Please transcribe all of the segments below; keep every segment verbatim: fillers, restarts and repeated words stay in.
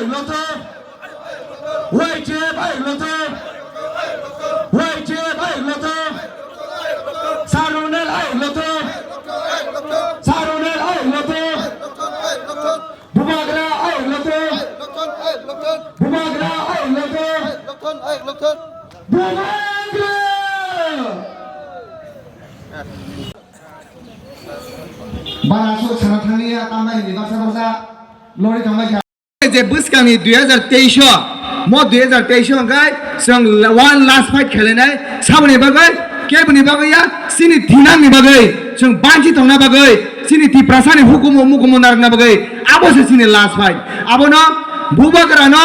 Loto. Y T F ay loto. Y T F ay loto. Saronel ay loto. Saronel ay loto. Bubagra ay loto. Bubagra ay loto. Bubagra. Bara aswk sana thangya tambai ni baksa baksa lori tangbai kha. Je bwskangni dui hazar teis o, mo dui hazar teis o hwnkhe chwng one last fight khainai, saboni bagwi, keboni bagwi ya, chini thinangni bagwi, chwng banchi tongna bagwi, chini Tiprasani hukumu mukumu narwkna bagwi, abo se chini last fight. Abono Bubagrano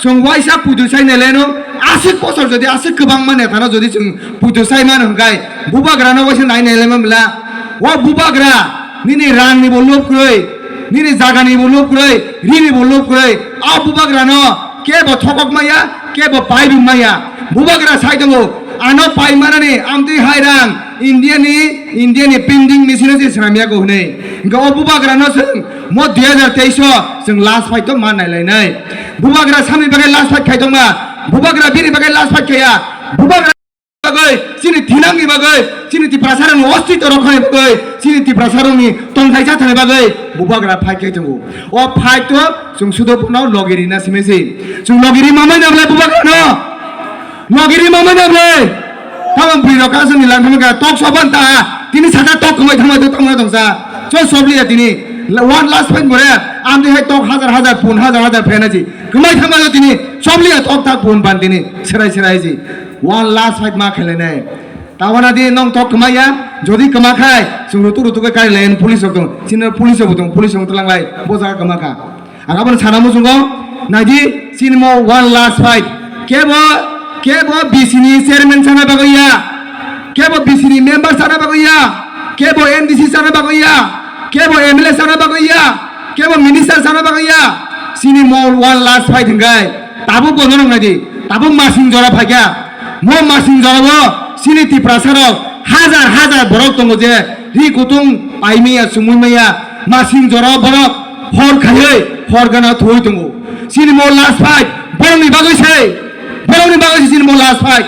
chwng waisa puitu sai naileno, aswk bosor jodi aswk kwbangma netano jodi chwng puitu sai mano hwnkhe, Bubagrano waisa nai nailaima mla. O Bubagra, nini rangni bo lob kwrwi, nini jagani bo lob kwrwi, rini bo lob kwrwi. O Bubagrano kebo thokok maya, kebo paibi maya. Bubagra sai tongo, ano pai manani amtwi hai rang India ni, India ni printing machine o se swnamya ko hwnwi. Hwnkhe o Bubagrano chwng mo dui hazar teis o chwng last fight o ma nailainai. Bubagra samni bagwi last fight khai tongma, Bubagra bini bagwi last fight khaiya, Bubagra bagwi, chini thinangni bagwi, chini Tiprasarokni ostitw rokkhani bagwi, chini Tiprasarokni tongthai chathani bagwi Bubagra fight khai tongo. O fight o chwng sudo bono logi rina simi se. Chwng logi ri mamai na bwlai Bubagrano? Logi ri mamai na bwlai? Tamo bwrwi rok aswkni lang thangma kha, tok soban ta, tini saka tok kwmai thangma tongma tongsa. Cho sobliya tini, one last fight more, amtwi hai tok hajar hajar, pun hajar hajar phena ji. Kwmai thangma tini, sobliya tok tak pun ban tini, serai serai ji. One last fight ma khainai. Tabana di nong tok kwmaya, jodi kwma khai, chwng rutuk rutuk khe kari lai police rok tong. Chini police rok tong, police rok tlang lai, bo jaga kwma kha. Ang abono sana muchungo, naidi chini mo one last fight. Kebo, kebo B C ni chairman sana bagwi ya, kebo B C ni member sana bagwi ya, kebo M D C sana bagwi ya, kebo M L A sana bagwi ya, kebo minister sana bagwi ya. Chini mo one last fight hwnkhe, tabuk bono nang naidi, tabuk masing jora phaikha. Mo masing jorao chini Tiprasarok hajar hajar borok tongo je ri kutung paimaya, sumui maya, masing jorao borok hor khaiwi hor gana thuwi tongo. Chini mo last fight borokni bagwi se, borokni bagwi se chini mo last fight.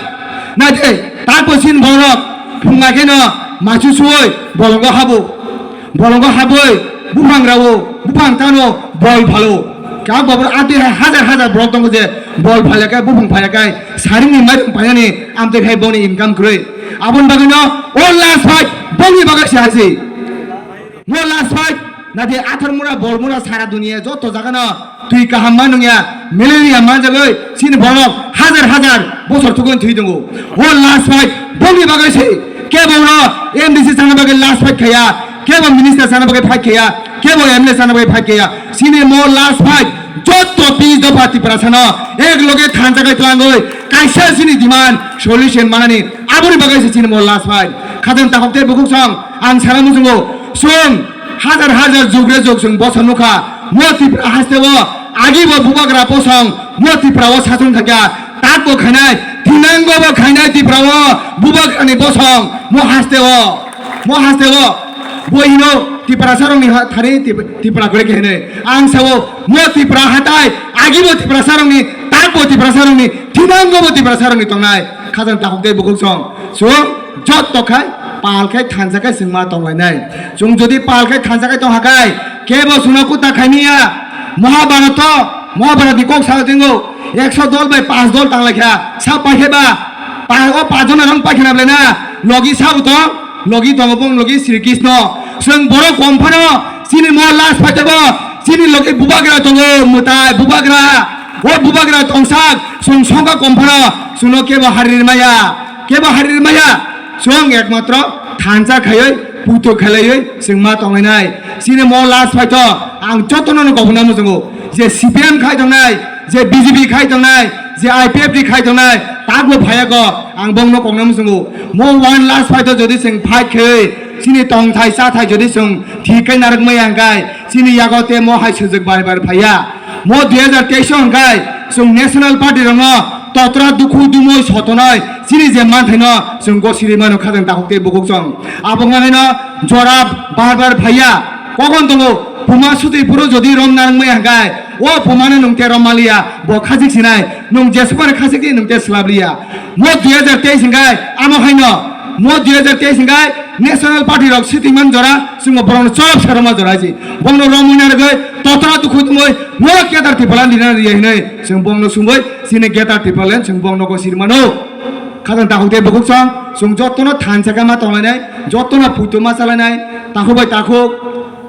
Naithe tako chini borok phunga kheno machu suwi bolongo habo. Bolongo habwi buphang rao, buphang tano bol phalo. Kak babur ati hai hajar hajar borok tongo je bol phalya kai, buphang phalya kai, saringni mairum painani amtwi khai boni income kwrwi. Aboni bagwino o last fight boni bagwi se hasi. No last fight, nadi athar mura, bol mura, sara dunia joto jagano twi kaham ma nungya, malaria manjagwi chini borok hajar hajar bosor thukun thwi tongo. O last fight bongni bagwi se, kebo no M D C sana bagwi last fight khaya, kebo minister sana bagwi fight khaya, kebo M L A sana bagwi fight khaya. Chini mo last fight, joto tris dopha Tiprasano ek loge thansa kai twlangwi kaisa chini demand solution manani, aboni bagwi se chini mo last fight. Khajang takhok tei bukhuk song ang sana muchungo, song hajar hajar jugre jug song bosa nukha, mo Tipra haste o agi bo bubagra bosong, mo Tipra o sason thakya, tak bo khainai, thinang bo bo khainai Tipra o bubagra ni bosong, mo haste o, mo haste o, bo hino Tipra sarong ni ha-, thani Tip-, Tipra kore khe hene, ang sao mo Tipra hatai, agi bo Tipra sarong ni, tak bo Tipra sarong ni, thinang bo bo Tipra sarong ni tongnai, khajang takhok tei bukhuk song, song, Jotto khai pal khai thansa khai chwng ma tonglainai. Chwng jodi pal khai thansa khai tong hakai, kebo chwngno kuta khaimiya. Mahabharata, Mahabharata ni kok sa tongo, ekso dol bai panch dol tanglaikha, sa paikhe ba, pa-, o panch jona rang paikhe na belai na, logi sabo tong, logi tongo bong logi Sri Krishna. Chwng borok kom phano, chini mo last phaitabo, chini logi bubagra tongo, mwtai bubagra, o bubagra tongsak, chwng songkha kom phano, chwngno kebo harir maya. Kebo hari maya, chwng ekmatro thansa khaiwi, puto khlaiwi chwng ma tonglainai. Chini mo last fight o ang jotono no kobuna muchungo je C P M khai tongnai, je B J P khai tongnai, je I P F T khai tongnai, takbo phaiya ko ang bongno kokna muchungo. Mo one last fight o jodi chwng fight khaiwi chini tongthai chathai jodi chwng thik khai narwk maya hwnkhe chini yago tei mo hai sujwk bai bai phaiya. Mo dui hajar teis o hwnkhe chwng National Party rokno totra dukhu dumui sotonoi chini je manthaino chwng gosiri mano khajang takhuk tei bukhuk chwng. Abo wngkha haino jora bar bar phaiya. Kokon tongo Puma sutwi phuru jodi rom narwkmaya hwnkhe, o pumano nwng te rom maliya, bo khachik sinai, nwng jesukmani khachik di nwng te swlap liya. Mo dui hajar teis hwnkhe amo haino, mo dui hajar teis hwnkhe National Party rok sitwimani jora, chwngbo borokno chop se romma jora si. Bongno romwi narwgwi, totra dukhu tongwi, norok kedar Tipra rina riya hinwi, chwng bongno sumwi, chini kedar Tipraland chwng bongno gosir mano. Khajang takhuk tei bukhuk song, chwng jotono thansa khe ma tonglainai, jotono puito ma chalainai, takhuk bai takhuk,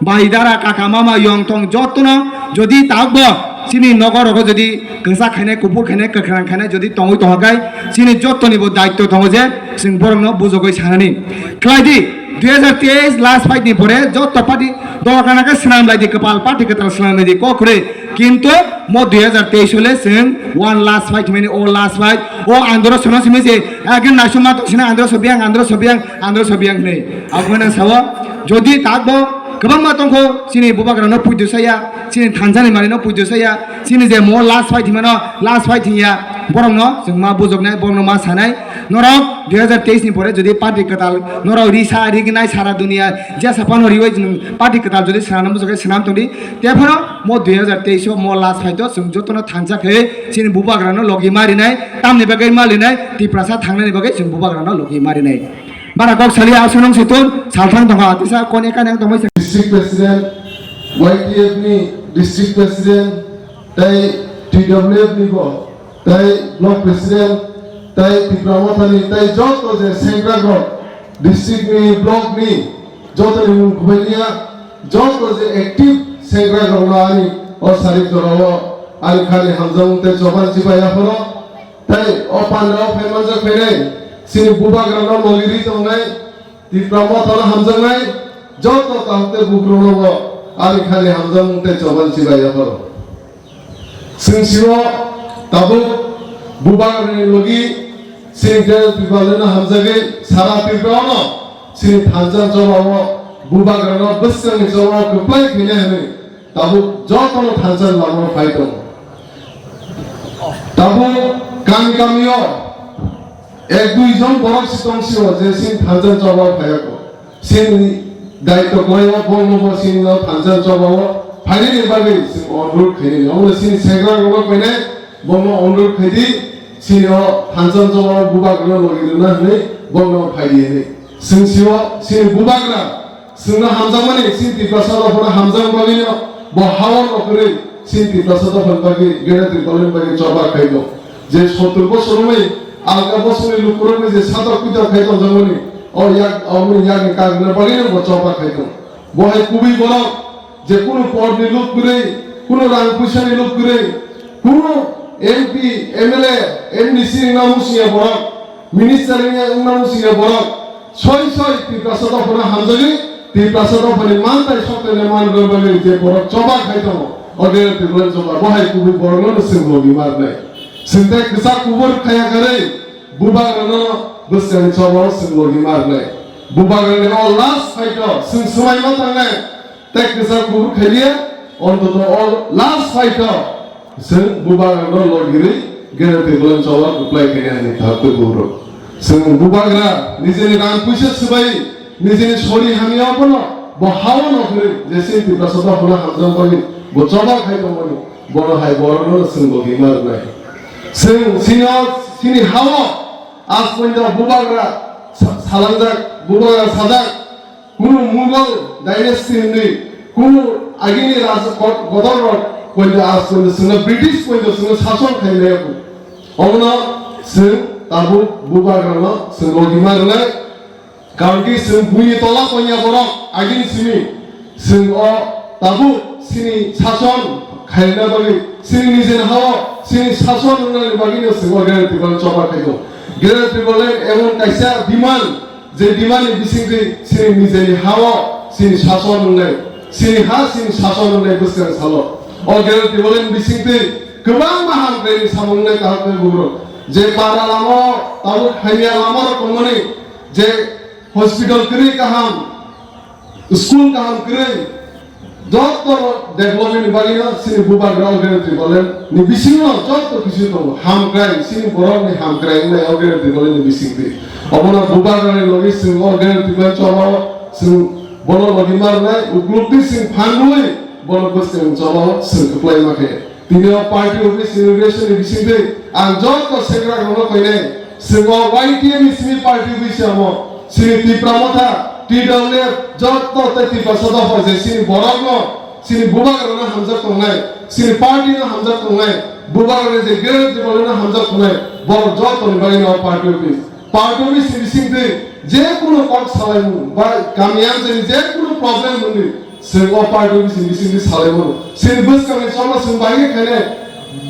bai dara, kaka mama, yong tong jotono jodi takbo chini nogo rogo jodi kwchak khainai, kuphur khainai, kwkhwrang khainai jodi tongwi tongkha khe, chini jotoni bo daityo tongo je chwng borokno bujogwi sanani. Khlai di, dui hajar teis last fight ni pore joto party dol kana khe swnam lai di, kwpal party kwtal swnam lai di, kok kwrwi. Kintu mo dui hajar teis o le chwng one last fight hwnmani, o last fight, o andro sono simi se, age naisoma tong sina andro sobiang, andro sobiang, andro sobiang hwnwi. Abo nang sao, jodi takbo kwbangma tongkho, chini bubagrano puitu saya, chini thansani manino puitu saya, chini je mo last fight hwnmano, last fight hwnya, borokno chwng ma bujoknai, borokno ma sanai, norok dui hajar teis ni pore jodi party kwtal norok risa rignai sara dunia jesa phano riwi party kwtal jodi swnam bujokhe swnam tongdi, tephano mo dui hajar teis o mo last fight o chwng jotono thansa khe chini bubagrano logi marinai, tamni bagwi malinai, Tiprasa thangnani bagwi chwng bubagrano logi marinai. Bara kok sali asonong siton salthang tongkha, atisa kone kane ang tongmai. District President, Y T F ni District President, tei T W F ni bo, tei Block President, tei Tipra Mothani, tei joto je sengkrakrok, district ni, block ni, joto ni mung kubailia, joto je active sengkrakrokno ani o sarik jorao ani khani hamjakmung tei choban chibai yapharo, tei o pandao phai manjak phainai, chini bubagrano logiri tongnai, Tipra Mothano hamjaknai, joto kaham tei bukrokno bo ani khani hamjakmung tei choban chibai yapharo. Chwng sio tabuk bubagrani logi chini Greater Tipralandno hamjagwi sara Tripurano chini thansa jobao bubagrano bwskangni jobao kwplai khainai hwnwi tabuk jotono thansa lamao phai tongo. Tabuk kami kamio ek dui jon borok si tong sio je chini thansa jobao phaiya kho. Chini daityo kwlaio bongno bo chini no thansa jobao phainani bagwi chwng onurut khainani. Omo chini segra rokno koinai bongno onurut khaidi chini o thansa jobao bubagrano logi rwna hwnwi bongno phaidi hwnwi. Chwng sio chini bubagra chwngno hamjakmani chini Tiprasa dophano hamjakma bagwino bo hao no kwrwi chini Tiprasa dophani bagwi Greater Tipraland bagwi choba khai tong. Je sottor bosor wngwi alka bosongni lukurokni je satok pitok khai tongjakmani, o yak, omo yakni kagwna bagwino bo choba khai tong. Bo hai kubui borok, je kunu podni luk kwrwi, kunu rang puisani luk kwrwi, kunu M P, M L A, M D C wngna muchungya borok, minister wngya, wngna muchungya borok, soi soi Tiprasa dophano hamjagwi, Tiprasa dophani mantai soktaino man rwbagwi je borok choba khai tongo, o Greater Tipraland choba, bo hai kubui borokno chwng logi ma rwnai. Chwng tei kwchak kubur khaiya kwrwi, bubagrano bwskangni chobao chwng logi ma rwnai. Bubagrani o last fight-o chwng swmai ma tangnai. Tei kwchak kubur khailiya, ontoto o last fight-o chwng bubagrano logirwi Greater Tipraland choba kwplai khainai hwnwi thang twi bugrok. Chwng bubagra nijini rang puisa swbai, nijini sori hamya bono bo hao no kwrwi je chini Tiprasa dophano hamjakmani bo choba khai tongmani, bono hai borokno chwng logi ma rwnai. Chwng chini o, chini hao aswk bubagra sa-, salangjak, bubagra sajak, kunu Mughal dynasty hwnwi, kunu agini raja ko-, godorrok poito aswk chwngno British poito chwngno sason khai maya kho. Omono chwng tabuk bubagrano chwng logi ma rwnai. Karon ki chwng buini tola tongya borok agini simi chwng o tabuk chini sason khaina bagwi, chini nijeni hao chini sason wngnani bagwino chwng o Greater Tipraland choba khai tongo. Greater Tipraland emon kaisa demand, je demand ni bisingtwi chini nijeni hao chini sason wngnai, chini ha chini sason wngnai bwskang salo. O Greater Tipraland ni bisingtwi kwbangma hamkraini samung wngnai kaham khe bugrok. Je para lama o tabuk hamya lama rok tongmani, je hospital kwrwi kaham, school kaham kwrwi, joto development ni bagwi no chini bubagra o Greater Tipraland ni bisingo joto kisu tongo. Hamkrai, chini borok ni hamkrai wngnai o Greater Tipraland ni bisingtwi. Obono bubagra ni logi chwng o Greater Tipraland choba o chwng bono logi ma rwnai, uklukti chwng phan rwui Bono bwskang jobao chwng kwplai ma khe. Tini o party office inauguration ni bisingtwi ang joto segra rokno koinai, chwng o Y T F ni simi party office amo, chini Tipra Motha, T W F, joto tei Tiprasa dopha je chini borokno, chini bubagrano hamjak tongnai, chini party no hamjak tongnai, bubagrani je Greater Tipraland no hamjak tongnai, borok jotoni bagwi no o party office. Party office ni bisingtwi je kunu kok salaimung ba kami amchaini je kunu problem wngwi, chwng o party office ni bisingtwi salaimano. Chini bwskangni choba chwng bahai khe khainai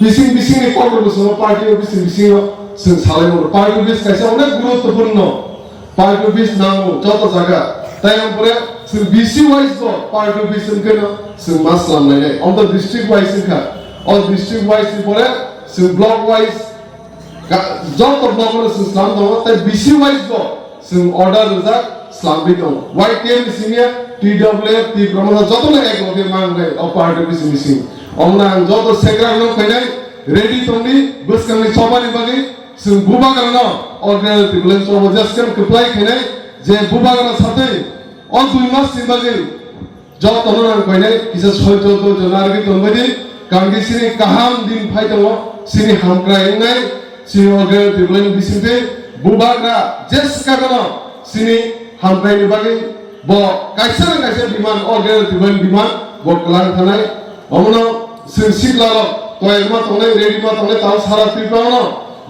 bising bisingni kokrokbo chwng o party office ni bisingo chwng salaimano. Party office kaisa onek guruttopurno. Party office nango joto jaga. Tai ang pore chwng B C wise bo party office wngkheno chwng ma slam lainai. Omo district wise wngkha. O district wise ni pore chwng block wise Ka-, joto block no chwng slam tongo, tei B C wise bo chwng order rijak slamwi tongo. Y T F ni simi ya, T W F, Tipra Motha jotono ek loge mang nai o party office ni simi. Omno ang joto segra no khainai ready tongdi bwskangni chobani bagwi chwng bubagrano o Greater Tipraland chobo jeskan kwplai khainai je bubagra satwi o dui mas ni bagwi Jotono nang koinai kisa soito doito narwgwi tongbaidi, kangdi sini kaham din phai tongo, sini hamkrai wngnai, sini o Greater Tipraland bisingtwi bubagra jeskagano sini hamkraini bagwi bo kaisa na kaisa demand, o Greater Tipraland demand bo kwlang thanai. Omono chwng siklarok toyar ma tongnai, ready ma tongnai, tamo sara Tripura-ono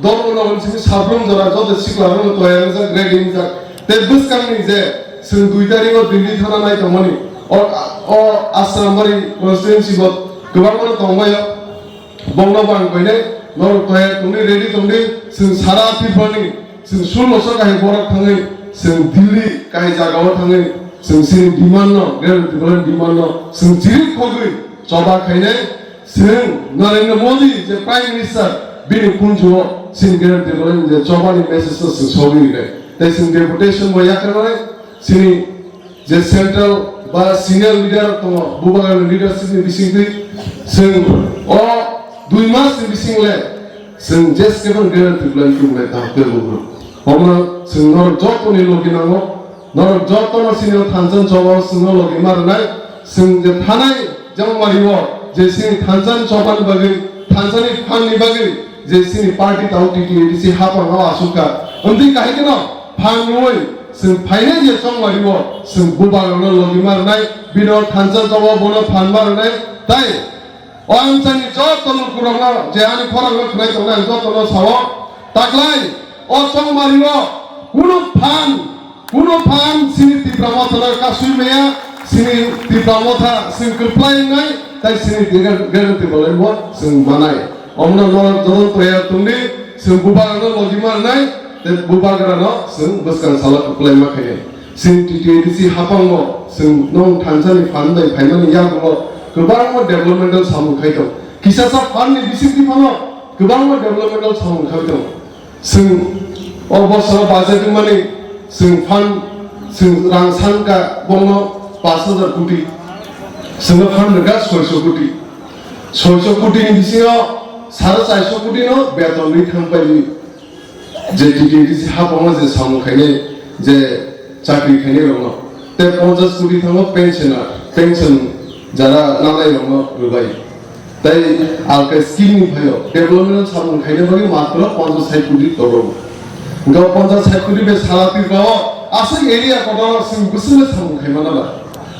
dol uno hwn sini sabrum jora joto siklarokno toyar wngjak, ready wngjak. Tei bwskangni je chwng dui tarikh o Delhi thana nai tongmani, o, o Asrambari constituency bo kwbangma tongbaio. Bongno bang koinai norok toyar tongdi, ready tongdi, chwng sara Tripurani chwng sulloso kahai borok thangwi chwng Delhi kahai jagao thangwi chwng chini demand no, Greater Tipraland demand no chwng chiri khogwi choba khainai. Chwng Narendra Modi je Prime Minister, bini kunjuo chini Greater Tipraland je chobani message no chwng sogwi rinai. Tei chwng deputation bo yakarnai chini je central ba senior leader tongo, bubagrani leadership ni bisingtwi chwng o dui mas ni bising le chwng jeskebo Greater Tipraland tubulai tang tei bugruk. Omo chwng norok jotoni logi nango, norok jotono sini o thansa choba o chwngno logi ma rwnai, chwng je thanai jangmari o je sini thansa chobani bagwi, thansani phan ni bagwi je sini party tao T T A D C hapang o asukha. Amtwi kahai kheno phan rwui chwng phainai je chongmari o chwng bubagrano logi ma rwnai, bino thansa choba bono phan ma rwnai, tai o amchaini joto lukurokno je ani khorangno khwnai tongnai ang jotono sao, taklai o chongmari o kunu phan Kuno phan sini Tipra Motha no kasui maya, sini Tipra Motha sini kwplai wngnai, tai sini Greater, Greater Tipraland bo sini manai. Omno norok joto toyar tongdi, sini bubagra no logi ma rwnai, tei bubagra no sini bwskang salo kwplai ma khainai. Sini T T A D C hapang bo sini nong thansa ni phan bai phaimani yagulo kwbangma developmental samung khai tong. Kisasa phan ni bisingtwi phano kwbangma developmental samung khai tong. Chwng o bosoro budget wngmani chwng fund, chwng rang sankha bongno pash hajar koti. Chwngno fund rwkha soiso koti. Soiso koti ni bisingo sare charso koti no beton rwi thang paidi. Je T T A D C hapangma je samung khainai je chakri khainai rokno. Tei ponchash koti thango pensioner, pension jara nanai rokno rwbai. Tei alka scheme ni phaio development samung khaina bagwi matro ponchash sait koti toro. Hwnkhe o ponchash sait koti bai sara Tripura o aswk area kotor o chwng bwswk samung khaimana ba.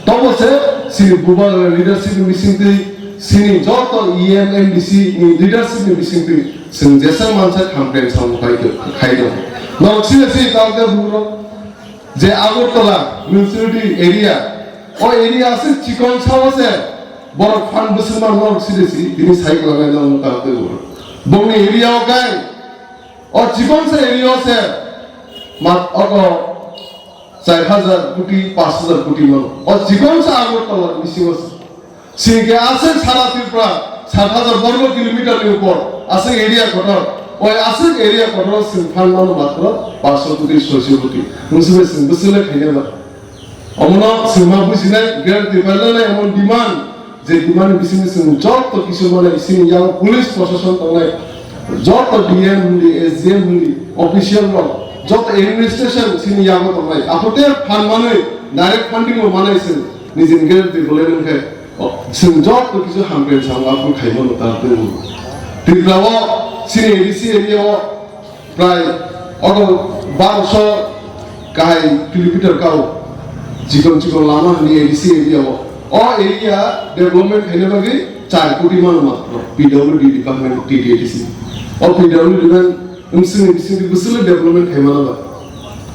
Tobo se chini bubagra leadership ni bisingtwi, chini joto E M, M D C ni leadership ni bisingtwi chwng jesa mansa khampreng samung khai, khai tongo. Norok sini si talka bugrok. Je Agartala municipality area, o area aswk chikon sao se borok phan bwswkma norok side si tini sai kwlangnai norok tang twi o. Bongni area o kai, o chikon sa area o se ma, oko char hajar koti, pash hajar koti mano. O chikon sa Agartala bisingo se. Chini khe aswk sara Tripura sat hajar borgo kilometer ni upor aswk area kotor. Oi aswk area kotor chwng phan mano matro paanch sho koti, soi sho koti. Hwnwi se chwng bwswk le khaina ba. Omono chwng ma bujinai Greater Tipraland nai omo demand, je demand ni bisingo chwng joto kisu mane chini yago police proshashan tongnai, joto D M hwnwi, S D M hwnwi, official rok, joto administration chini yago tongnai. Aphuru te phan manwi direct funding bo manai chwng nijini Greater Tipraland wngkhe. Chwng joto kisu hamkrai samung aphuru khaimano ta tei Tripura o chini A D C area o prai oto barosho kahai kilometer kao chikon chikon lama hani A D C area o. O area development khaina bagwi char koti mano matro P W D department T T A D C. O P W D department wngsini bisingtwi bwswlwi development khaimano ba.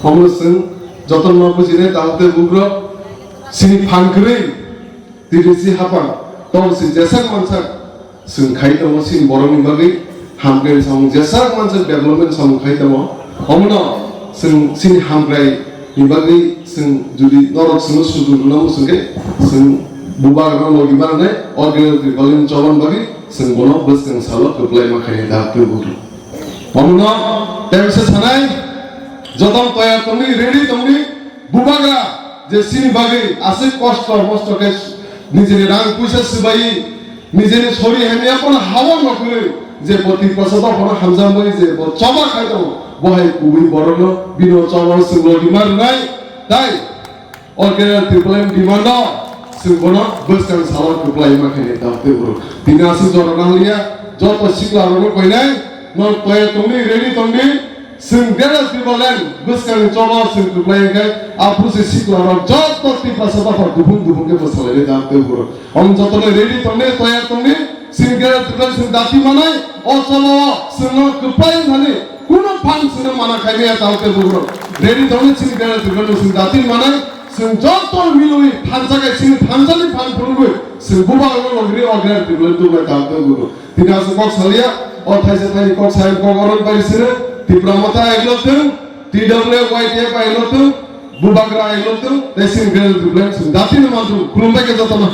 Omo chwng jotono bujinai tabuk tei bukrok chini phan kwrwi T D C hapang tong si jesak mansak chwng khai tongo chini borokni bagwi hamkrai samung jesak mansak development samung khai tongo. Omono chwng chini hamkrai ni bagwi chwng jodi norok chwngno sujur rwna muchung khe chwng bubagrano logi mananai organel tribal ni choban bagwi chwng bono bwskang salo kwplai ma khainai da twibo. Omono tei se sanai joto toyar tongni ready tongni. Bubagra je chini bagwi aswk kosto mosto khe nijini rang puisa swbai nijini sori hemya pono hawan nokri je bo Tiprasa dophano hamjak bai je bo choba khai tongo bo hai kubui borokno bino choba swnglo demand rwnai tai organel tribal ni demand no swng bono bwskang salo kwplai ma khainai da tei bwrwi tini aswk jora nahliya joto sikla rokno koinai no toyar tongni ready tongni. Chwng Greater Tipraland bwskangni choba chwng kwplai khe aphuru se sikla rok joto Tiprasa dopha dubung dubung khe bwsalainai da tei bwrwi. Omo jotono ready tongnai, toyar tongnai, chwng Greater Tipraland chwng dati manai, o choba o chwngno kwplai thani kuno phan chwngno mana khaimaya ta tei bwrwi. Ready tongnai chwng Greater Tipraland chwng dati manai, chwng joto milwi thansa khe chini thansani phan phunugwi chwng bubagrano logri o Greater Tipraland tubai ta tei bwrwi. Tini aswk kok salia, o thaisa thaini kok sayang kok oron bai sino, Tipra Motha ailotwng, T W Y T F ailotwng, Bubagra ailotwng, tei chini Greater Tipraland chwng datino mantru khulumbai khe jotono.